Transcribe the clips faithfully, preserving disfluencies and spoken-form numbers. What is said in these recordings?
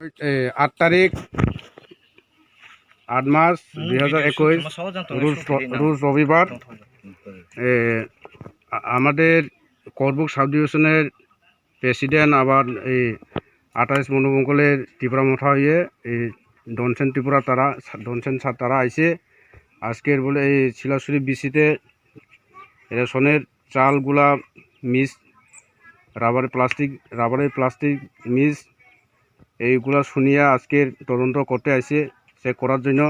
এ, আট তারিখ, আট মাস দুই হাজার একুশ, রোজ র-, রোজ রবিবার। এ, আ-, আমাদের করবুক সাব ডিভিশনের প্রেসিডেন্ট আবার এই আঠাইশ মনোমঙ্গলের ত্রিপুরা মথা হয়ে এই ডনসেন ত্রিপুরা তারা, ডনসেন স্যার তারা আইছে। আজকের বলে এই শিলাছড়ি বিসিতে রেশনের চালগুলা মিস, রাবারের প্লাস্টিক, রাবারের প্লাস্টিক মিস, এইগুলা শুনিয়া আজকের তদন্ত করতে আইছে, চেক করার জন্য।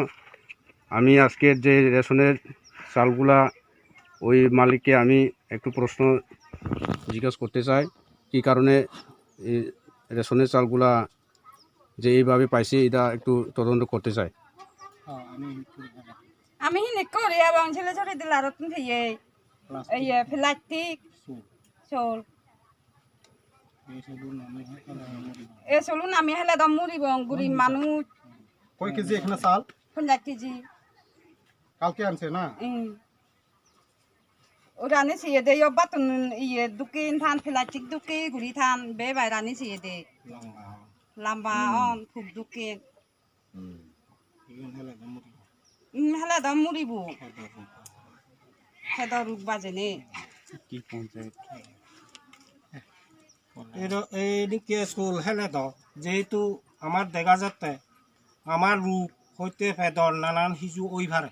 আমি আজকের যে রেশনের চালগুলা, ওই মালিককে আমি একটু প্রশ্ন জিজ্ঞাসা করতে চাই, কি কারণে এই রেশনের চালগুলা যে এইভাবে পাইছে, এটা একটু তদন্ত করতে চাই। Ami hini kori abang sile sori dilarot thiyei. Plastic. Iye, plastic. Sol. Sol. E solu nami hai kala muri. E solu nami hele dam muri bong guri manuj. কয় কেজি এখানে চাল? পঞ্চাশ কেজি। কালকে আনছে না? হুম। Urani siye de yo batun iye dukin than plastic duki guri than be bairani siye de. Lamba. Lamba on thuk dukin. Hmm. Iyen hele do muri. Hmm, hele do muri bu. Hedo ruk. Hedo ruk bajene. Ki panchayat? Edo, ei dike school hele do, jehetu amar dega jatte, amar ruk hoite pedor nanan hiju oi pare.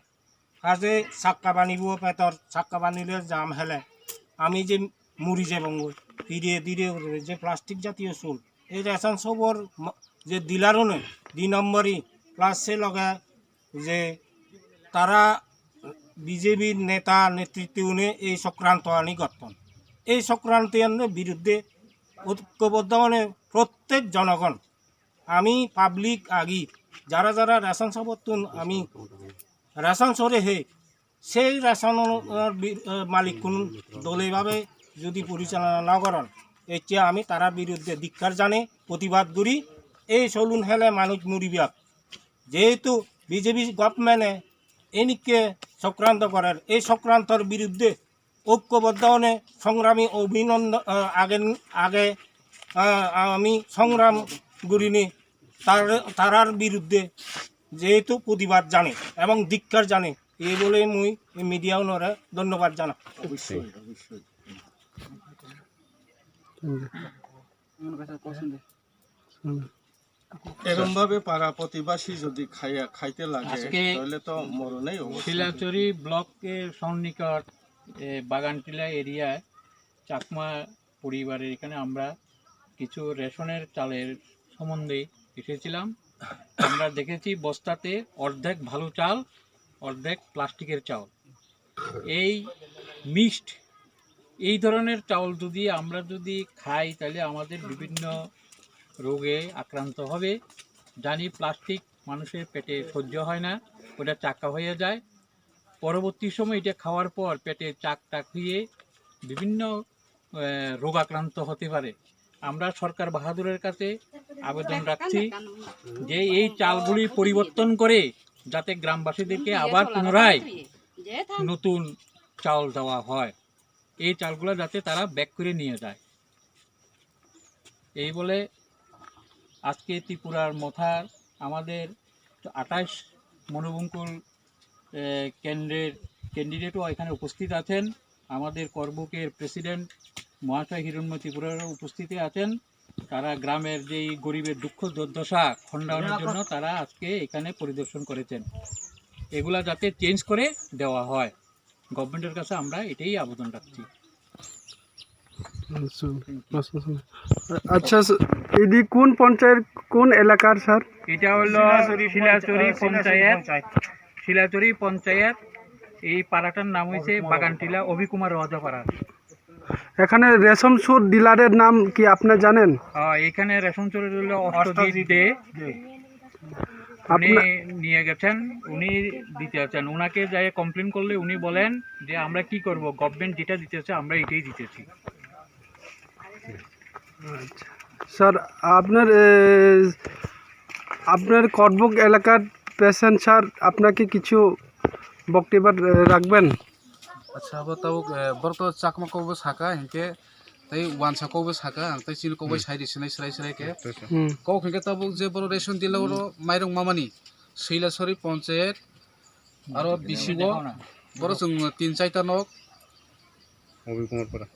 Haje sakka banibo pedor, sakka banile jam hele. Ami je muri jebongoi, dire dire guri je plastic jatiyo sul. Ei ration shopor ma-, je dealer-une, dui nombori, plus se loge je tara B J P neta netrito-une ei sokranto ani gotton. Ei sokranto ani biruddhe oikkoboddo mane prottek jonogon Ami public agi, jara jara ration shop-ottun ami ration sore he, sei ration-or bi-, eh, malikkun dole bhabe jodi porichalona na goron, ecche ami tara biruddhe dhikkar janei, protibad guri, ei solun hele manuj muribak. Jehetu B J P government-e enikke sokranto gorer, ei sokrantor biruddhe oikkoboddo hone songrami Abhinandan, ah, agen-, age, ah, ami songram gurini tar-, tarar biruddhe jehetu protibad janei ebong dhikkar janei, ei bole mui ei media unore dhonnobad janai. অবশ্যই, অবশ্যই। এরম ভাবে পাড়া প্রতিবাসী যদি খাইয়া, খাইতে লাগে, আজকে তাহলে তো মরণেই অবস্থা। শিলাচুরি ব্লকের সন্নিকট, এ, বাগানটিলা এরিয়ায় চাকমা পরিবারের এখানে আমরা কিছু রেশনের চালের সম্বন্ধে এসেছিলাম। আমরা দেখেছি বস্তাতে অর্ধেক ভালো চাল, অর্ধেক প্লাস্টিকের চাল। এই মিক্সড, এই ধরনের চাউল যদি আমরা যদি খাই, তাহলে আমাদের বিভিন্ন রোগে আক্রান্ত হবে। জানি প্লাস্টিক মানুষের পেটে সহ্য হয় না, ওটা চাকা হয়ে যায়। পরবর্তী সময় এটা খাওয়ার পর পেটে চাক টাক হয়ে বিভিন্ন, আহ, রোগ আক্রান্ত হতে পারে। আমরা সরকার বাহাদুরের কাছে আবেদন রাখছি যে এই চালগুলি পরিবর্তন করে যাতে গ্রামবাসীদেরকে আবার পুনরায় নতুন চাল দেওয়া হয়, এই চালগুলো যাতে তারা ব্যাক করে নিয়ে যায়। এই বলে আজকে ত্রিপুরার মথার আমাদের আঠাশ মনোবঙ্কুল, এ, কেন্দ্রের ক্যান্ডিডেটও এখানে উপস্থিত আছেন। আমাদের করবুকের প্রেসিডেন্ট মহাশয় হিরণ্ময় ত্রিপুরারও উপস্থিতি আছেন। তারা গ্রামের যেই গরিবের দুঃখ দুর্দশা খণ্ডানোর জন্য তারা আজকে এখানে পরিদর্শন করেছেন। এগুলা যাতে চেঞ্জ করে দেওয়া হয়, গভর্নমেন্টের কাছে আমরা এটাই আবেদন রাখছি। আচ্ছা, আচ্ছা, স্যার, এটি কোন পঞ্চায়েত, কোন এলাকার, স্যার? এটা হলো শিলাচুরি পঞ্চায়েত। শিলাচুরি পঞ্চায়েত। এই পাড়াটার নাম হইছে বাগানটিলা, অভি কুমার ওয়াজাপাড়া। এখানে রেশন স্টোর ডিলারের নাম কি আপনি জানেন? আহ, এখানে রেশন স্টোর হলো অষ্টজিৎ দে। উনি নিয়ে গেছেন, উনি দিতে আছেন। ওনাকে যাই কমপ্লেন করলে উনি বলেন যে, "আমরা কি করব, গভর্নমেন্ট যেটা দিতেছে আমরা এটাই দিতেছি।" আচ্ছা। স্যার, আপনার, এ, আপনার করবুক এলাকার প্রেসিডেন্ট স্যার আপনাকে কিছু বক্তব্য, এ, রাখবেন? Acha, abo tabuk, eh, borok to chakma kokbo saka, hinkhe Tei wansa kokbo saka ang, tei chini kokbai Hmm. saidi sinai srai srai khe. Hmm. Kok hwnkhe tabuk je borok ration dealer o mairung mamani, Sailasori Ponchayat, aro B C O, borok chwng tin chaita nok, Obi Kumar Para.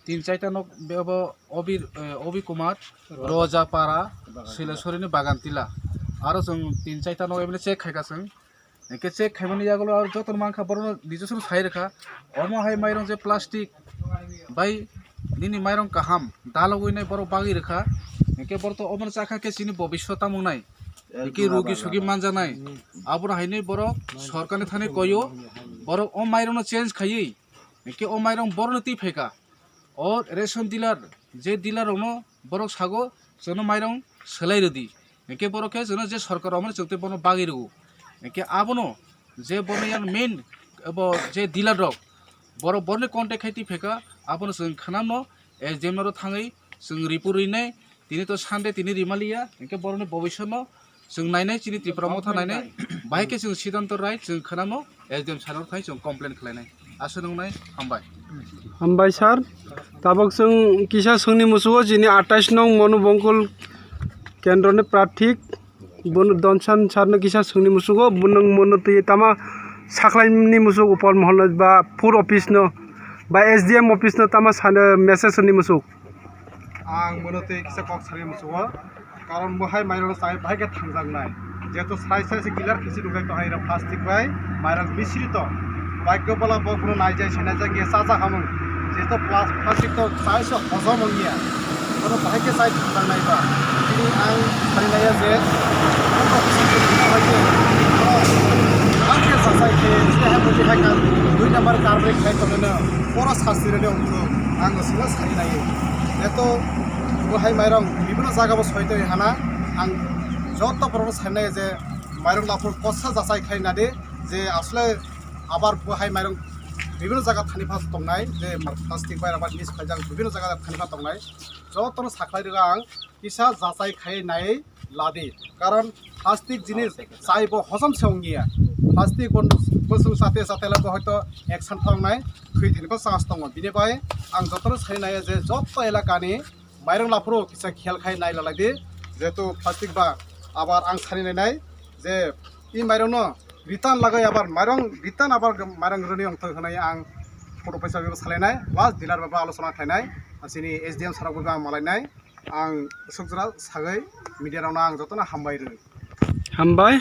Tin chaita nok bebo Obi, eh, Obi Kumar, Roja Para, Sailasori ni Bagan Tila. Aro chwng tin chaita nok eboni check khaika chwng. Hwnkhe check khaimani yagulo aro jotono mankha borokno nijoswrwng sai rwkha. Omo hai mairung je plastic bai nini mairung kaham dalogwi nai borok bagwi rwkha. Hwnkhe borok to omono chakha khe chini bobiswt tamo wngnai. Hwnkhe rugi sugi manjaknai. Abono haino borok sorkarni thani koyo borok o mairungno change khaiwi. Hwnkhe o mairung borokno twi phaikha. O ration dealer, je dealer rokno borok sago, "Chwngno mairung swlai rwdi." Hwnkhe borok khe chwngno je sorkar romani chwngtwi bono bagwi rwo. Hwnkhe abono je bono yang main abo je dealer rok, borok boroni contact khai twi phaikha, abono chwng khwnamno S D M oro thangwi chwng report rinai. Tini to Sunday, tini rimaliya, hwnkhe boroni bobiswtno chwng nainai, chini Tipra Motha nainai, bahai khe chwng sidanto rai chwng khwnamno S D M sir-o thai chwng complain khlainai. Aswk wngnai, hambai. Hambai sir. Tabuk chwng kisa swngni musugo chini atais nong Manu Bongkol kendroni prarthik Bono Donsan sir no kisa swngni musugo, bo nwng mono twi tama sakhlaini musugo Upal Mohol no ba food office no ba S D M office no tama sano message ni musuk. Ang mono twi kisa kok sari musugo, karon bo hai mairok no chai bahai khe thangjaknai, jehetu sai sai se clear khe se nukjak tong hai plastic bai mairok misiri tong. Bike bola bo phuru naijai se naijak ya chacha hamung. Jeto plas-, plastic to chai se hojom wngya. Bono bahai khe chai thangjaknai ba. Tini ang sari naiya je ang khe chachai khe se hai bodi hai kar dui number kar bai khai tongno pora sasti rwni wngkhu. Ang sino sari naiya. Jeto bo hai mairok bibino jaga bo soi tong hana. Ang joto borok no sari naiya je mairok laphur kosa jachai khai nadi je asle abar bo hai mairok bibino jaga thani pha tongnai, je plastic bai abar miss khaijak bibino jaga thani pha tongnai, jotono sakhlai rwga ang kisa jachai khai nai ladi, karon plastic jinis chai bo hojom se wngiya, plastic bo bwswng sate sate le bo hoito action thongnai thwi thani pha chance tongo, bini bai ang jotono sai nai je joto elakani mairok laphuru kisa khiyal khai nai lalai di, jehetu plastic ba abar ang sari nai nai je i mairok no return lagai abar mairok return abar mairok rwni ongthok hwnwi ang photo paisa bebo salai nai, plus dealer ba alochona khlai nai, chini S D M sir rok bo ang malai nai, ang swk jora sagwi media rok no ang jotono hambai rw. Hambai.